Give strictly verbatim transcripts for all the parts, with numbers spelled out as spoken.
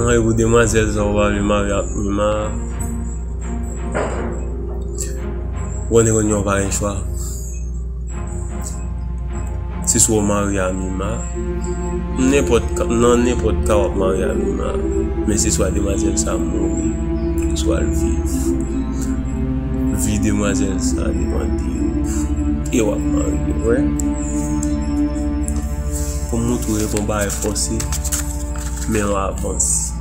Mwen, e pou demwazèl sa ou pa vle marye ak Mima. Bon, nèg yo pa gen chwa. Se swa w marye a Mima, nenpòt ka, nan nenpòt ka w ap marye a Mima, men se swa demwazèl sa mouri, swa l viv. Vi demwazèl sa depann de ou, e w ap marye, wè. Pou m montre w e pa yon bagay fòse, men w avanse.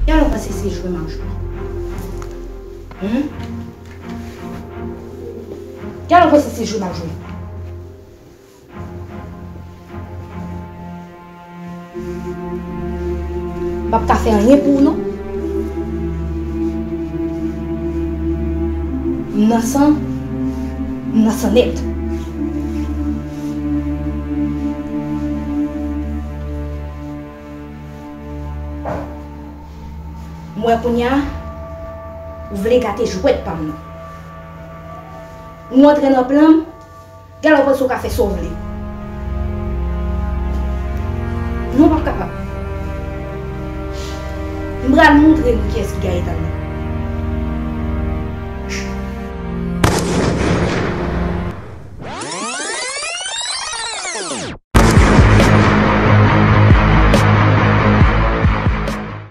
Gade w panse se jwe m ap jwe. Hum? Gade w panse se jwe m ap jwe. M p ap ka fè anyen pou ou non. M nan san, m nan san nèt. M wè kounye a, ou vle gate jwèt pa m nan. Ou antre nan plan m, gade w panse w ka fè sa w vle. Non, w p ap kapab. M pral montre nou kiyès ki Gaëtan nan.